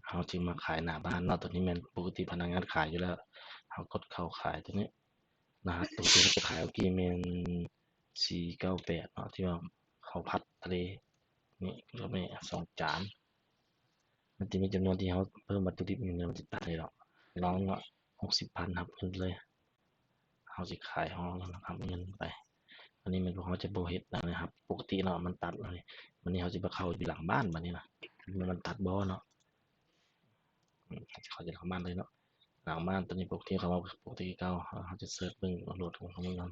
ເຮົາຈະມາຂາຍໜ້າບ້ານເນາະ. ໂຕນີ້ແມ່ນປົກກະຕິພະນັກງານຂາຍຢູ່ແລ້ວ. ເຮົາກົດເຂົ້າຂາຍໂຕນີ້. ລະຫັດໂຕທີ່ເຮົາຈະຂາຍເມື່ອກີ້ແມ່ນສີ່ເກົ້າແປດເນາະ ທີ່ວ່າເຂົ້າຜັດທະເລນີ້ ແລ້ວແມ່ນສອງຈານ. ມັນຈະມີຈຳນວນທີ່ເຮົາເພີ່ມວັດຖຸດິບນີ້ ມັນຈະຕັດໃຫ້ດອກ ລອງເນາະ ຫົກສິບພັນ ຮັບເງິນເລີຍ. ເຮົາຊິຂາຍ ເຮົາຮັບເງິນໄປ. ອັນນີ້ແມ່ນພວກເຮົາຈະບໍ່ເຮັດນະ ຮັບປົກກະຕິເນາະ ມັນຕັດ. ອັນນີ້ ບາດນີ້ເຮົາຊິມາເຂົ້າຢູ່ຫຼັງບ້ານບາດນີ້ນະ ມັນຕັດບໍ່ເນາະ. ອືມ ເຂົ້າຈາກຫຼັງບ້ານເລີຍເນາະ. ຫຼັງບ້ານໂຕນີ້ປົກກະຕິເຂົ້າມາປົກກະຕິຄືເກົ່າ. ເຮົາຈະເສີດເບິ່ງໂຫຼດຂອງເຂົາເບິ່ງກ່ອນ.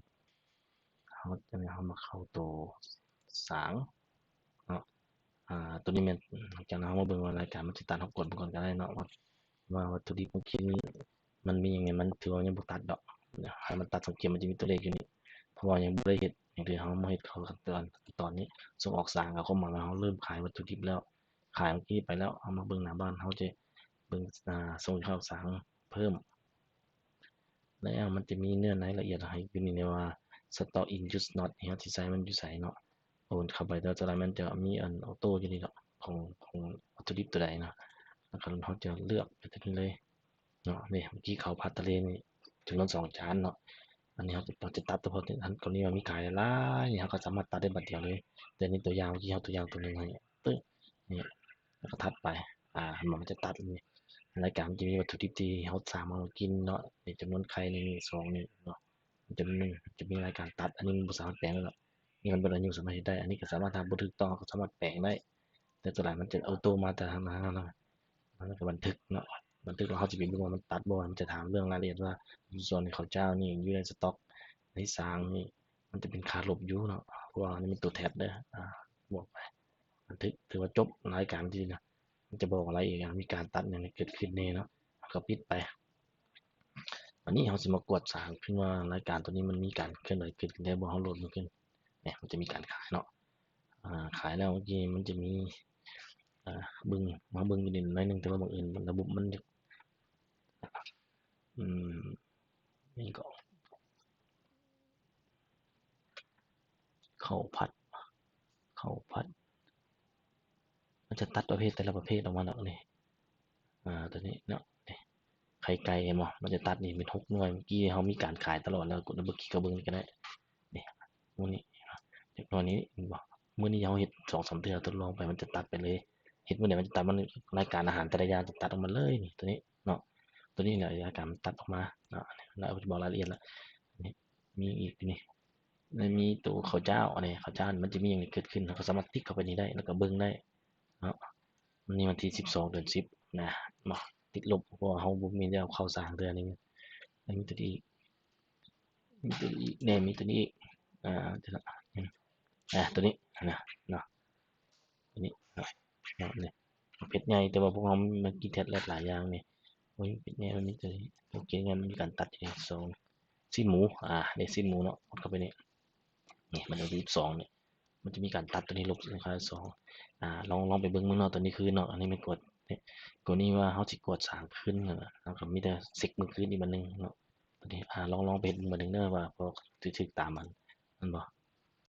ເຮົາ ອັນນີ້ເຮົາມາເຂົ້າໂຕສາງເນາະ. ອາ ໂຕນີ້ແມ່ນ ຫຼັງຈາກນັ້ນເຮົາມາເບິ່ງວ່າລາຍການມັນຊິຕັດ ເຮົາກວດເບິ່ງກ່ອນກໍໄດ້ເນາະ ວ່າ ວ່າວັດຖຸດິບຂອງກິນນີ້ ມັນມີຫຍັງແດ່ ມັນຖືວ່າຍັງບໍ່ຕັດດອກ. ໃຫ້ມັນຕັດສັງເກດ ມັນຈະມີຕົວເລກຢູ່ນີ້ ເພາະວ່າຍັງບໍ່ໄດ້ເຮັດຫຍັງເທື່ອ. ເຮົາມາເຮັດເຂົ້າຂັ້ນຕອນ ຂັ້ນຕອນນີ້ ສົ່ງອອກສາງ ກໍຄວາມໝາຍວ່າເຮົາເລີ່ມຂາຍວັດຖຸດິບແລ້ວ. ຂາຍເມື່ອກີ້ໄປແລ້ວ ເຮົາມາເບິ່ງໜ້າບ້ານ ເຮົາຈະເບິ່ງ ອາ ສົ່ງເຂົ້າສາງເພີ່ມ ແລ້ວມັນຈະມີເນື້ອໃນລະອຽດໃຫ້ຢູ່ນີ້ແນ່ວ່າ stock in use not ເຮົາຊິໃສ່ມັນຢູ່ໃສເນາະ. ໂອນເຂົ້າໄປແຕ່ລະລາຍມັນຈະມີອັນໂອໂຕ້ຢູ່ນີ້ເນາະ ຂອງ ຂອງວັດຖຸດິບຕົວໃດເນາະ. ແລ້ວກໍເຮົາຈະເລືອກໄປຕົວນີ້ເລີຍເນາະ. ນີ້ ເມື່ອກີ້ເຂົ້າຜັດທະເລນີ້ຈຳນວນສອງຈານເນາະ. ອັນນີ້ເຮົາຈະ ເຮົາຈະຕັດສະເພາະອັນກໍລະນີວ່າມີກາຍຫຼາຍໆ ນີ້ ເຮົາກໍສາມາດຕັດໄດ້ບາດດຽວເລີຍ. ແຕ່ນີ້ຕົວຢ່າງ ເມື່ອກີ້ເຮົາຕົວຢ່າງຕົວໜຶ່ງໃຫ້ ຕຶ ນີ້ ແລ້ວກໍຖັດໄປ ອາ ເຫັນບໍ່ ມັນຈະຕັດນີ້. ລາຍການມັນຈະມີວັດຖຸດິບທີ່ເຮົາສາມາດເອົາມາກິນເນາະ ນີ້ຈຳນວນໄຂ່ ນີ້ ນີ້ສອງ ນີ້ເນາະ ມັນຈະມີ ຈະມີລາຍການຕັດ. ອັນນີ້ມັນບໍ່ສາມາດແປງໄດ້ດອກ ມີມັນເບິດອາຍຸສາມາດເຮັດໄດ້. ອັນນີ້ກໍສາມາດ ຖ້າບໍ່ຖືກຕ້ອງ ເຮົາກໍສາມາດແປງໄດ້ ແຕ່ສ່ວນຫຼາຍມັນຈະໂອໂຕ້ມາແຕ່ທາງໜ້າເນາະ. ແລ້ວກໍບັນທຶກເນາະ ບັນທຶກແລ້ວເຮົາຈະໄປເບິ່ງວ່າມັນຕັດບໍ່ ມັນຈະຖາມເລື່ອງລາຍລະອຽດວ່າ ສ່ວນເຂົ້າຈ້າວນີ້ຢູ່ໃນສະຕັອກ ໃນສາງນີ້ ມັນຈະເປັນຄ່າລົບຢູ່ເນາະ ເພາະວ່າອັນນີ້ມັນຕົວແທັບເດີ. ອາ ບວກໄປ ບັນທຶກ ຖືວ່າຈົບລາຍການທີ່ນະ ມັນຈະບອກລາຍລະອຽດ ມີການຕັດຫຍັງເກີດຂຶ້ນແດ່ເນາະ ເຮົາກໍປິດໄປ. ບາດນີ້ເຮົາຊິມາກວດສາງຂຶ້ນວ່າລາຍການໂຕນີ້ມັນມີການເຄື່ອນໄຫວເກີດຂຶ້ນແທ້ບໍ່ ເຮົາໂຫຼດມັນຂຶ້ນ. ນີ້ ມັນຈະມີການຂາຍເນາະ ອາ ຂາຍແລ້ວເມື່ອກີ້ມັນຈະມີ ອາ ເບິ່ງ ມາເບິ່ງຢູ່ນີ້ໜ້ອຍໜຶ່ງ ແຕ່ວ່າບັງເອີນລະບົບມັນ ອືມ ນີ້ກໍ ເຂົ້າຜັດ ເຂົ້າຜັດ ມັນຈະຕັດປະເພດແຕ່ລະປະເພດອອກມາເນາະ. ນີ້ ອາ ຕົວນີ້ເນາະ ນີ້ ໄຂ່ໄກ່ເຫັນບໍ່ ມັນຈະຕັດນີ້ເປັນຫົກໜ່ວຍ. ເມື່ອກີ້ເຮົາມີການຂາຍຕະຫຼອດແລ້ວ ກົດເບິ່ງ ເບິ່ງນີ້ກໍໄດ້. ນີ້ ໝູ່ນີ້ ເດັກນ້ອຍນີ້ເຫັນບໍ່ ມື້ນີ້ເຮົາເຮັດສອງສາມເທື່ອທົດລອງໄປ ມັນຈະຕັດໄປເລີຍ. ເຮັດມື້ໃດມັນຈະຕັດ ມັນ ລາຍການອາຫານແຕ່ລະຢ່າງຈະຕັດອອກມາເລີຍນີ້ ຕົວນີ້ເນາະ ຕົວນີ້ແຫຼະລາຍການມັນຕັດອອກມາເນາະ. ແລ້ວເຮົາຈະບອກລາຍລະອຽດລະ ນີ້ ມີອີກນີ້ ແລ້ວມີໂຕເຂົ້າຈ້າວ ອັນນີ້ເຂົ້າຈ້າວມັນຈະມີຫຍັງເກີດຂຶ້ນ ເຮົາກໍສາມາດຕິກເຂົ້າໄປນີ້ໄດ້ ແລ້ວກໍເບິ່ງໄດ້ເນາະ. ວັນນີ້ວັນທີສິບສອງ ເດືອນສິບນະເນາະ ຕິດລົບ ເພາະວ່າເຮົາບໍ່ມີແນວເຂົ້າສາງເທື່ອນີ້. ແລ້ວມີຕົວນີ້ອີກ ມີຕົວນີ້ອີກແນ່ ມີຕົວນີ້ອີກ ອາ ຕົວນີ້ນະເນາະ ຕົວນີ້ເນາະ ເນາະ ນີ້ເປັນເພັດໃຫຍ່ ແຕ່ວ່າພວກເຮົາມັນກິນແທັບຫຼາຍຢ່າງນີ້. ໂອ້ຍ ເປັນເພັດໃຫຍ່ ມັນມີຕົວນີ້ ໂອເຄ ງານມີການຕັດຢູ່ນີ້ ສອງ ຊີ້ນໝູ ອາ ນີ້ຊີ້ນໝູເນາະ ກົດເຂົ້າໄປນີ້ ນີ້ ມັນເປັນສິບສອງນີ້ ມັນຈະມີການຕັດຕົວນີ້ລົບ ສອງ ອາ ລອງ ລອງໄປເບິ່ງເບິ່ງເນາະ ຕົວນີ້ຄືເນາະ ອັນນີ້ແມ່ນກົດ ກໍລະນີວ່າເຮົາຊິກວດສາງຄືນນະ ເຮົາກໍມີແຕ່ເຊັກມື້ຄືນອີກບາດໜຶ່ງເນາະ ຕົວນີ້ ອາ ລອງ ລອງໄປເຮັດເບິ່ງບາດໜຶ່ງເດີ ວ່າພໍຖືກ ຖືກຕາມມັນ ແມ່ນບໍ່?